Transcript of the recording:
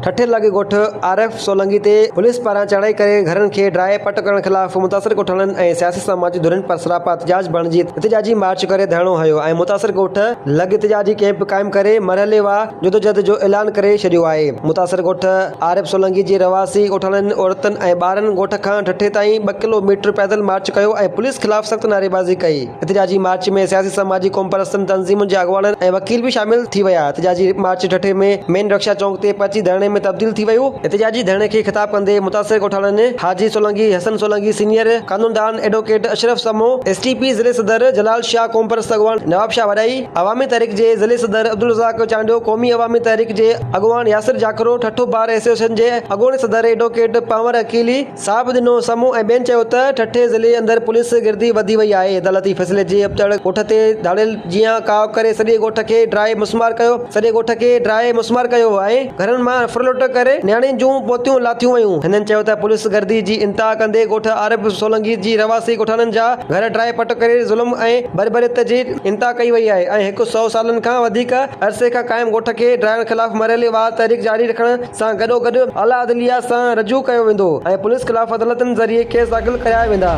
ٺٽي لڳ ڳوٺ عارف سولنگي تي پوليس پاران چڙهائي ڪري گهرن کي ڊاهي پٽ ڪرڻ خلاف متاثر ڳوٺاڻن ۽ سياسي سماجي ڌرين پرسراپا احتجاج بڻجي احتجاجي مارچ ڪري ڌرڻو هنيو ۽ متاثر ڳوٺ لڳ احتجاجي ڪئمپ قائم ڪري مرحليوار جدوجهد جو اعلان ڪري ڇڏيو آهي. متاثر ڳوٺ عارف سولنگي جي رهواسي ڳوٺاڻن عورتن ۽ ٻارن ڳوٺ کان ٺٽي تائين ٻه ڪلو ميٽر پيدل مارچ ڪيو ۽ پوليس خلاف سخت نعريبازي ڪئي. احتجاجي مارچ ۾ سياسي سماجي قومپرستن تنظيمن جي اڳواڻن ۽ وڪيل به شامل ٿي ويا. احتجاجي مارچ ٺٽي ۾ مين رڪشا چونڪ تي پهچي ڌرڻي ۾ تبديل ٿي ويو. احتجاجي ڌرڻي کي خطاب ڪندي متاثر ڳوٺاڻن حاجي سولنگي، حسن سولنگي سينيئر، قانوندان advocate Ashraf Samoon, S T P ضلعي صدر جلال شاهه، قومپرست اڳواڻ نواب شاهه وڏائي، عوامي تحريڪ جي ضلعي صدر عبدالرزاق چانڊيو، قومي عوامي تحريڪ جي اڳواڻ ياسر جاکرو، ٺٽو بار ايسوسيئيشن جي اڳوڻي صدر ايڊووڪيٽ پنهور عقيلي، صاحب ڏنو سمون ۽ ٻين چيو ته ٺٽي ضلعي اندر پوليس گردي وڌي وئي آهي، عدالتي فيصلي جي ابتڙ ڳوٺ تي ڌاڙيل جيان ڪاهه ڪري سڄي ڳوٺ کي ڊاهي مسمار ڪيو سڄي ڳوٺ کي ڊاهي مسمار ڪيو ۽ گهرن مان ڦرلٽ ڪري نياڻين جون پوتيون لاٿيون ويون. هنن چيو ته پوليس گردي جي انتها ڪندي ڳوٺ عارب سولنگي جي رهواسي ڳوٺاڻن جا گهر ڊاهي پٽ ڪري ظلم ۽ بربريت جي انتها ڪئي وئي آهي ۽ هڪ سئو سالن کان وڌيڪ عرصي کان قائم ڳوٺ کي ڊاهڻ خلاف مرحلي وار تحريڪ جاري رکڻ سان گڏوگڏ اعليٰ عدليه سان رجوع ڪيو ويندو ۽ پوليس خلاف عدالتن ذريعي ڪيس داخل ڪيا ويندا.